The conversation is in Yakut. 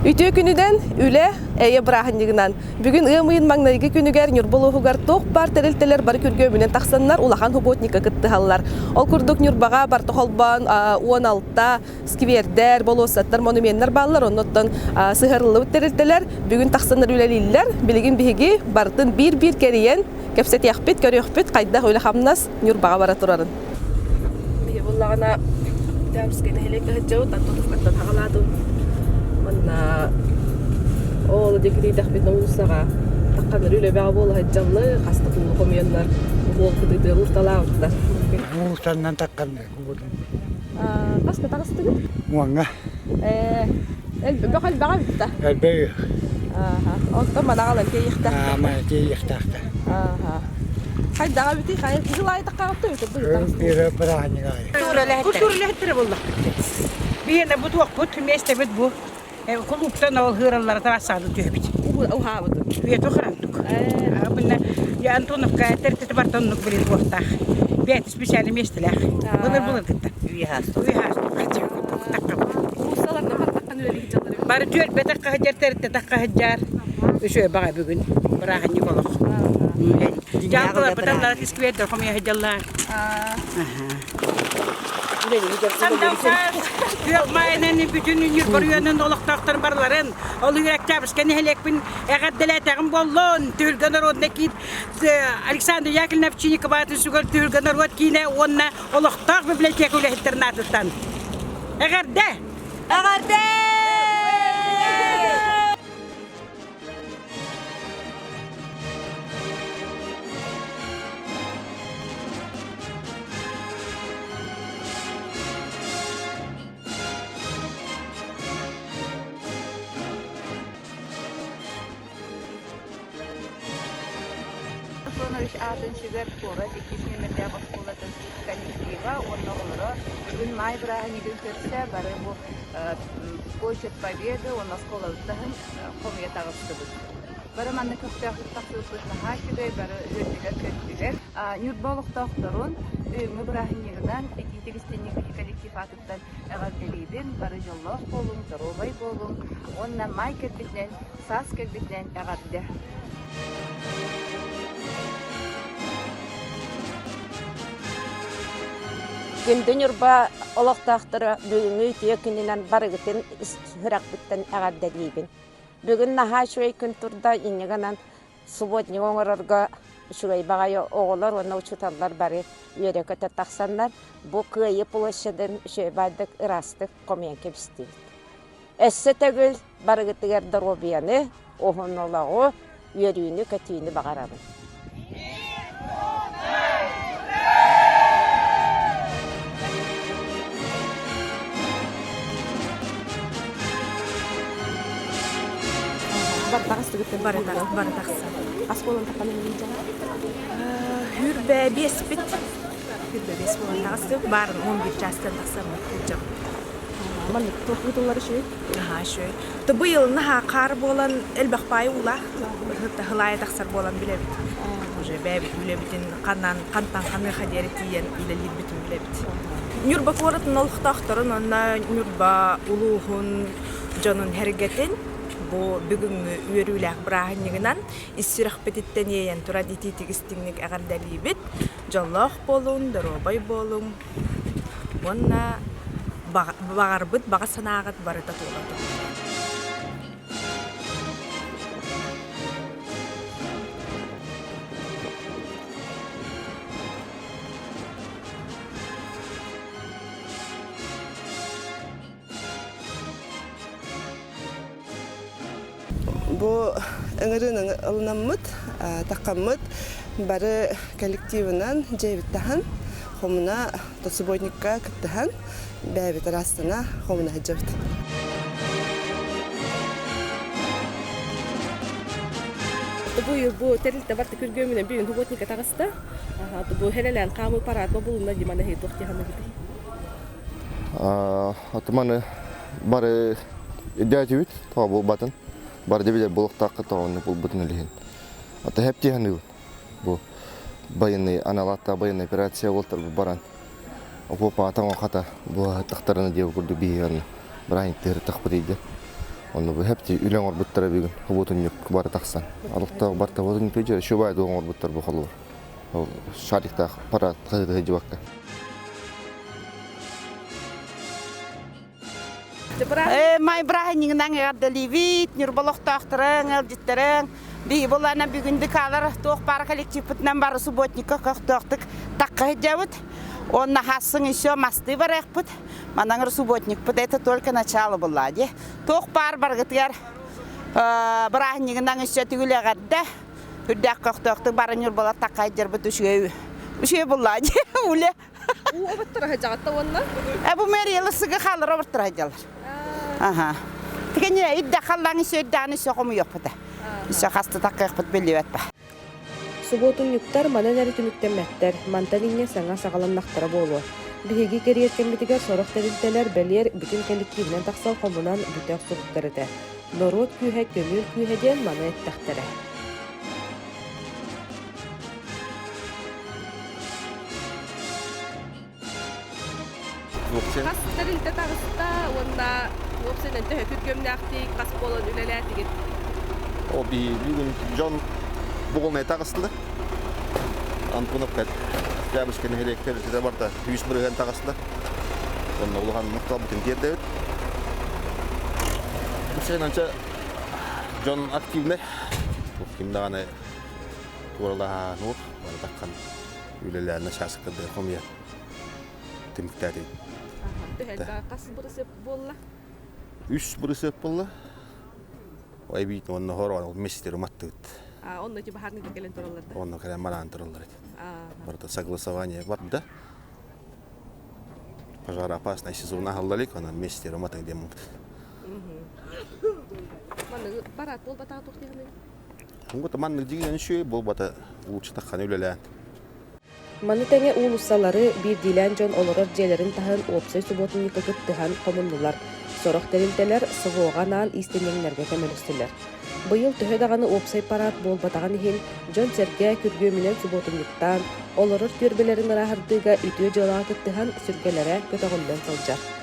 Үтүө күнүнэн, үлэ, эйэ бырааһынньыгынан. Бүгүн ыам ыйын маҥнайгы күнүгэр Ньурба улууһугар туох баар тэрилтэлэр бары күргүөмүнэн тахсаннар улахан субботникка кыттыһаллар. Ол курдук Ньурбаҕа барыта холбоон 16 сквердэр, болуоссаттар, монуменнар бааллар. Оннуттан сыһыарыллыбыт тэрилтэлэр бүгүн тахсаннар үлэлииллэр. Билигин биһиги барытын биир-биир кэрийэн кэпсэтиэхпит, көрүөхпүт хайдах үлэ-хамнас Ньурбаҕа бара турарын. Биһи буллаҕына Октябрьскай нэһилиэккэ сылдьабыт, Антоновкаттан хаҕалаатым. Манна ол диэки тиийдэхпитинэ уулуссаҕа тахханнар үлэбэҕэ буола сылдьаллы, хаста туулу хомуйаннар уол кытыытыгар уурталаабыттар. Уулуссаннан тахханнар Хаста таҕыстыгыт? Уоҥҥа. Ээ, бөх элбэҕэ эбит да? Элбэҕи. Онтон манаҕалан тиэйиэхтээхтэр. Аама тиэйиэхтээхтэр. Хайдаҕа эбитий? Хайа кыһыл аайы таххаҕыттан эбитэ Биирэ бырааһынньык аайы. Культура үлэһиттэрэ буоллахпыт. Биһиэнэ бу туохпут, миэстэбит бу. Кулууптан ол ыһыыраллара трассаҕа түһэбит. Уһаабыт. Үйэтэ хырантук. Бына Антоновка тэртити барта оннук билин туохтаах. Бэйэтэ специальный миэстэлээх. Былыр былыргыттан. Үйэ Бары түөлбэ тахха сылдьар, тэрилтэ тахха сылдьар. Үчүгэй баҕа бүгүн бырааһынньык олох. Дьаалкалар быталлара исквердер хомуйа сылдьаллар. Сандалсаас күөх маайынан бүтүн Ньурбарыйанын олохтоохтор барыларын ол Октябрьскай нэһилиэкпин эҕэрдэлээтэҕим буоллун. Түһүлгэ народнай киин Александр Яковлевна Овчинникова аатын сүгэр Түһүлгэ норуот киинэ уонна олохтоох библиотека үлэһиттэрин аатыттан. Эҕэрдэ! Эҕэрдэ! Платонович аатын сүгэр куорат иккис нүөмэрдээх оскуолатын коллектива уонна оҕолоро бүгүн маай бырааһынньыгын көрсө бары бу Площадь Победы уонна оскуолабыт таһын хомуйа таҕыстыбыт. Бары манна көхтөөхтүк тахсыбыппыт наһаа үчүгэй, бары үөрдүлэр-көттүлэр. Ньурба олохтоохторун бүгүҥҥү бырааһынньыгынан итиитик истинник коллектив аатыттан эҕэрдэлиибин. Бары дьоллоох буолуҥ, доруобай буолуҥ уонна маай кэлбитинэн Саас кэлбитинэн эҕэрдэ! Күндү Ньурба олохтоохторо бүгүҥҥү үтүө күнүнэн барыгытын сүрэхпиттэн эҕэрдэлиибин. Бүгүн наһаа үчүгэй күн турда, инньэ гынан субботник оҥорорго үчүгэй баҕайы оҕолор уонна учууталлар бары үөрэ-көтө тахсаннар, бу Кыайыы площадын үчүгэй баайдык ыраастык хомуйан кэбистибит. Өссө төгүл барыгытыгар доруобуйаны, уһун олоҕу, үөрүүнү-көтүүнү баҕарабын. Бары тахсан. Ас буолан таххан Хүрбэ биэспит. Хүрбэ биэс буолан таҕыстыбыт. Баарын 11 чаастан тахсаммыт сылдьабыт. Маннык туох ыытыллар үчүгэй? Наһаа үчүгэй. То быйыл наһаа хаар буолан элбэх баайы уулаах хылаайа тахсар буолан билэбит. Уже бэйэбит үлэбитин ханан хантан ханыаха диэри тиийэн үлэлиирбитин билэбит. Ньурба куоратын олохтоохторун уонна Ньурба улууһун дьонун сэргэтин бу бүгүҥҥү үөрүүлээх бырааһынньыгынан ис сүрэхпититтэн иэйэн туран итиитик истиҥник эҕэрдэлиибит. Дьоллоох буолуҥ, доруобай буолуҥ, Уонна баҕарбыт баҕа санааҕыт барыта туола турар. Бу ыҥырыыны ылынаммыт, таххаммыт бары коллективынан дьиэбит таһан хомуна субботникка кыттыһан бэйэбит араастана хомуна сылдьабыт. Бу бу тэрилтэ барта күргүөмүнэн бүгүн субботникка таҕыста. Бу хэлэлээн хаамыы параат бобулунна димана туох дии Атыманы бары өйдөөтүбүт, тоҕо буолбатын. Бары да билэр буолуохтаахха тоҕо булбутун илиһин. Ата хэп тиһаныыбын. Бу военный аналааттаах военная операция буолтар баран окуопаҕа тоҥо хата буһа тахтарына диэбит курдук биһиги бырааһынньыктыыр тахпыт иде. Онно бу хепти үлэ оҥорбуттара бүгүн хобуотунньук бары тахсан. Олохтоох барта хобуотунньук дьэ шубай дуу оҥорбуттар бу холобур. Ол шариктаах парад хаһыты сылдьыбакка. Май бырааһынньыгынан эҕэрдэлиибит, Ньурба олохтоохторун, ыалдьыттарын. Биһи булана бүгүн дыкаалар туох баар коллективпытынан бары субботникка көхтөөхтүк тахха сылдьабыт. Онно хассың еще масты барыахпыт. Манаңыр субботникпыт это только начало была де. Туох баар баргытыгар бырааһынньыгынан еще түгүл эҕэрдэ. Үрдээх көхтөөхтүк бары Ньурбалар тахха сылдьарбыт үчүгэй үчүгэй булла де. Уле. Уу обыттара сылдьаҕытта уонна? Э бу мэрия сыгы хаалар обыттара сылдьаллар. Аха. Тикене идде халлаң исө иддааны исө хомуйуохпута. Исө хаста таккыахпыт биллибэт ба. Субуотунньуктар манан эрэ түмүктэммэттэр, мантан инньэ саҥа саҕаланнахтара буолуо. Биһиги кэриэр кэммитигэр сорох тэрилтэлэр бэлиэр бүтүн кэлэктиибинэн тахсан хомунан бүтэ охсубуттар этэ. Норуот күүһэ көмүөл күүһэ диэн маны эттэхтэрэ. Хас тэрилтэ таҕыста уонна уопсайынан төһө күргүөмнээхтик хас буолан үлэлээтигит? О, бүгүн дьон бугулнай таҕыстылар. Антоновка Октябрьскай нэһилиэктэр ититэ барда 100% таҕыстылар. Онно улахан махталбытын тиэрдэбит. Уопсайынан дьон активнай. Ким даҕаны туоралаһаануох барытаххан үлэлээн начаасыккырдыы хомуйа түмүктээтин. Төһөлбө хас бырысыап буолла? Үс бырысыап буолла. Эбиит уонна хор месситер уматтыбыт. А, онно ити баһаарныйда кэлэн тураллар да? Онно кэлэн мараан тураллар эти. Барыта согласование барда. Пожароопасный сезон аһыллалик, онон месситер уматыҥ диэн муҥут. Манныгы бараат буолбатаҕа туох диэхиний? Уҥгута маннык дьиҥинэн үчүгэй буолбата лучше тахханы үлэлээн. Маны тэҥэ уулуссалары, биирдиилээн дьон олорор дьиэлэрин таһын уопсай субуотунньукка кыттыһан хомуннулар. Сорох тэрилтэлэр СВО-ҕа анаан иистэнньэҥнэргэ көмөлөстүлэр. Быйыл төһө даҕаны уопсай параад буолбатаҕын иһин, дьон-сэргэ күргүөмүнэн субуотунньуктаан, олорор түөрбэлэрин ырааһырдыыга үтүө дьыалаҕа кыттыһан сүргэлэрэ көтөҕүллэн сылдьар.